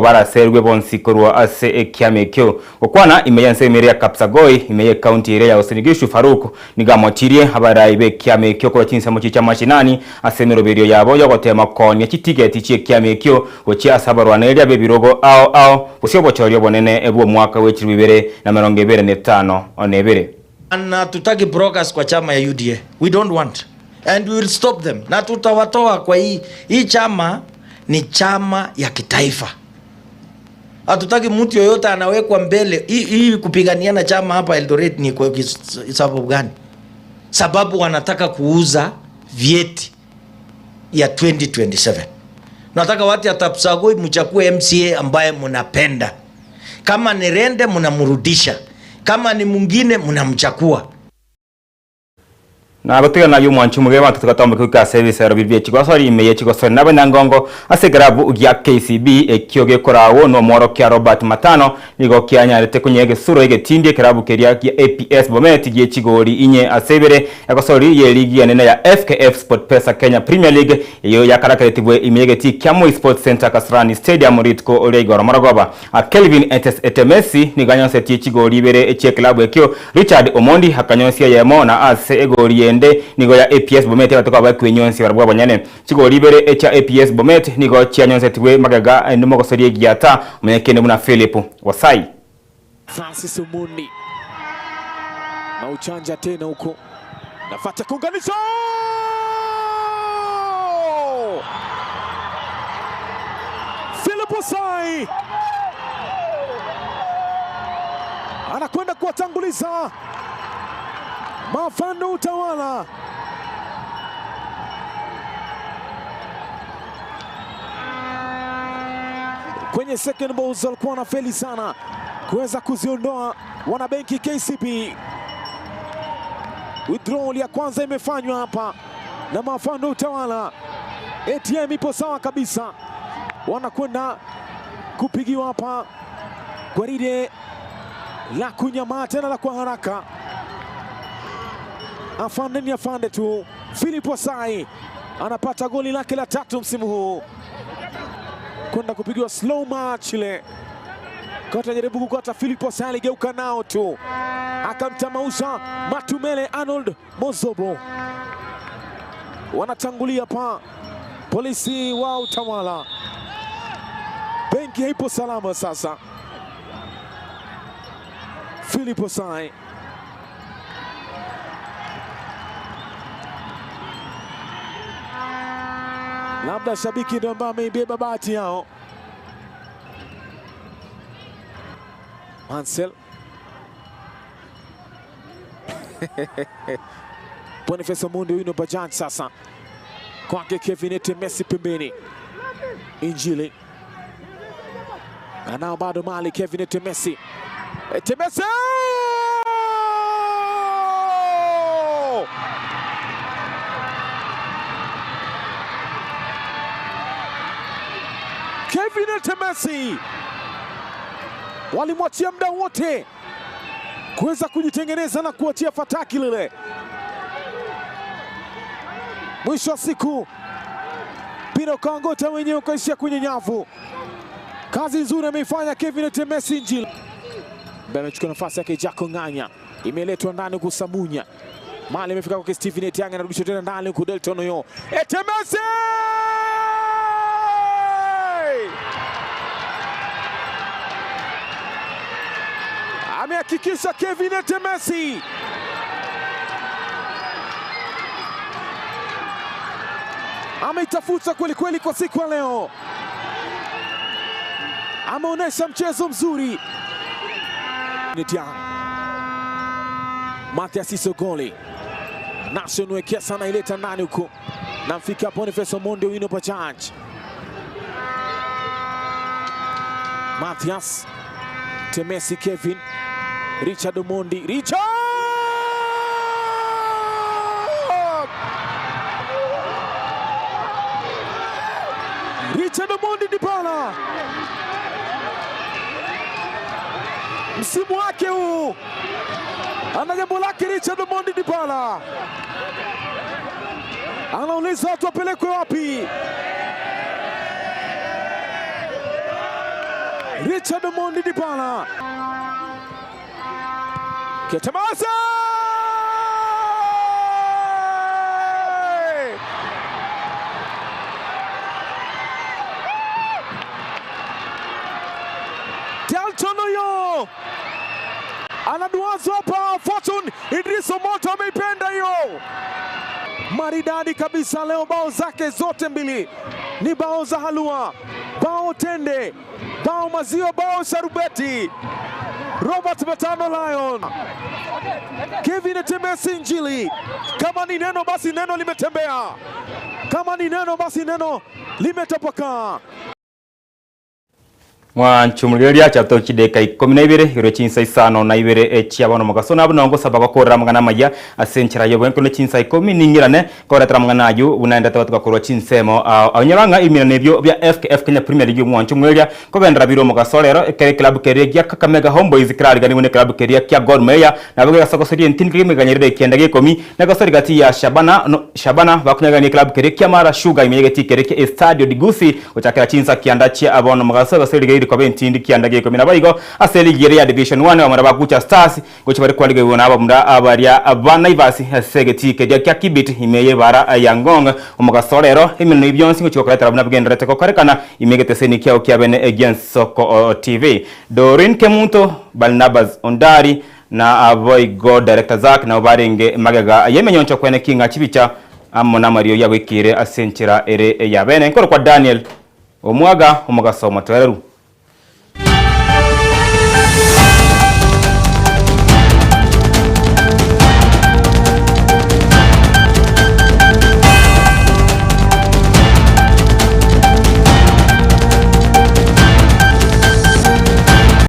Baraserwe bonsi korwa ase ekiama ekio. Gokwana ime y'ensemo eria ya Kapsagoi, ime y'ecounty eria ya Uasin Gishu, Farouk nigo amochirie abarai b'ekiama ekio korwa chinsemo chiria chi'amashinani ase emeroberio yabo y'ogoteema koonia chitigeti chi'ekiama ekio gochia ase abarwanereria b'ebirogo ao ao gose obochori obonene bw'omwaka bwe 2025. Na hatutaki brokers kwa chama ya UDA. We don't want and we will stop them na tutawatoa kwa hii hii chama ni chama ya kitaifa. Hatutaki mtu yoyote anawekwa mbele. Hii, hii kupiganiana chama hapa Eldoret ni kwa sababu gani? Sababu wanataka kuuza vyeti ya 2027. Nataka watu ya Tapsagoi mchague MCA ambaye mnapenda. Kama ni Rende mnamrudisha, kama ni mwingine mnamchagua. Na gotiga nayio omwanchi omobe abanto tigatomboke goika ase ebisero biria bie chigosori ime ye chigosori na abanyangongo ase ekerabu gia KCB ekio gekoragwo nomworokia Robert Matano nigo kianyarete konyia egesuro egetindi ekerabu keria gia APS Bomet gie chigori inye ase ibere egosori ye ligi enene ya FKF SportPesa Kenya Premier League eyio yakarakeretigwe ime yegetii kia Moi Sports Centre Kasarani Stadium rituko ria igoro morogoba. Kelvin Etemesi nigo anyonsetie chigori ibere chi'eklabu ekio, Richard Omondi akanyonsia eyemo na ase egori ende nigo ya APS Bomet abate koba ekwenyonsia barabwo abanyene. Chigori ibere echia APS Bomet nigo chianyonsetigwe magega nomogosoria egiata omonyekene buna Philip Wasai. Francis Omondi na uchanja tena huko, nafasi ya kuunganisha Philip Osai anakwenda kuwatanguliza Mafando Utawala. Kwenye second balls walikuwa wanafeli sana kuweza kuziondoa wanabenki KCB. Withdrawal ya kwanza imefanywa hapa na Mafando Utawala. ATM ipo sawa kabisa, wanakwenda kupigiwa hapa gwaride la kunyamaa tena la kwa haraka. Afande ni afande tu. Philip Wasai anapata goli lake la tatu msimu huu, kwenda kupigiwa slow march ile kata jaribu kukata, Philip Wasai aligeuka nao tu akamtamausha Matumele Arnold Mozobo. Wanatangulia pa polisi wa Utawala, benki haipo salama sasa. Philip Osai labda shabiki ndio ambaye ameibeba bahati yao. Mansell Boniface Omondi huyu ni Bajaj sasa kwake Kevin Etemesi pembeni, Injili anao bado mali Kevin Etemesi, Etemesi Kevin Etemesi walimwachia muda wote kuweza kujitengeneza na kuachia fataki lile. Mwisho wa siku mpira ukaongota wenyewe ukaishia kwenye nyavu. Kazi nzuri ameifanya Kevin Etemesi Njili, ambaye amechukua nafasi yake. Jaco Ng'anya imeletwa ndani huku Samunya mali imefika kwa Steven Etiang, anarudishwa tena ndani huku Delton Oyo Etemesi amehakikisha Kevin Etemesi ameitafuta kweli kweli kwa siku ya leo, ameonyesha mchezo mzuri. Mathias Isogoli Nation Wekesa anaileta ndani huku, namfika Boniface Omondi Owino Bajaj. Mathias Temesi Kevin Richard Omondi Richard Richard Omondi Dybala, msimu wake huu ana jambo lake. Richard Omondi Dybala anauliza watu wapelekwe wapi? Richard Omondi Dybala. Ketemase! Dalton huyo anaduazwa hapa. Fortune Idris Omoto ameipenda hiyo maridadi kabisa. Leo bao zake zote mbili ni bao za halua, bao tende, bao maziwa, bao sharubeti. Robert Matano Lion, Kevin Etemesi Injili. Kama ni neno basi neno limetembea, kama ni neno basi neno limetapakaa. Mwanchumurireria chapter chideka ikomi na ibere igoro chinsa isano na ibere echia bono mogaso nabo nongo saba gokorera amang'ana amaya ase enchera y'oboenko ne chinsa ikomi ning'irane koretera amang'ana aywo buna endete batuka korwa chinsemo ao onyora ng'a ebiminano ebio bia FKF Kenya Premier League omwanchumurireria kogenderera bire omogaso rero ekero eklabu keria gia Kakamega Homeboyz kerariganigwe ne eklabu keria kia Gor Mahia nabo gegasogoseria entindi kegimeganyerera ekianda gia ikomi na gosori gati ya Shabana no Shabana bakonyagania eklabu keria kia Mara Sugar ime y'egetii keria kia Estadio de Gusii Gochakera chinsa kianda chia bono mogaso gose rigeiri rikoba entindi kianda gia ikomi. Naboigo ase eligi eria ya Division One abamura ba Gucha Stars gochia bare kwarigerigwa na abamura baria ba Naivas ase egetii keria kia Kibit ime y'ebara ya Ngong. Omogaso rero emenwa eyio bionsi ngochia gokoretera buna bigendererete gokorekana ime y'egeteseni kiao kia bene gi'Ensoko TV. Doreen Kemunto, Barnabas Ondari na boigo Director Zack nabo barenge magega y'emenyoncho kwene king'a chibicha Amo namariogi agoikeire ase enchera ere ey'abeene, nkorokwa Daniel, omwaga omogaso omotoereru.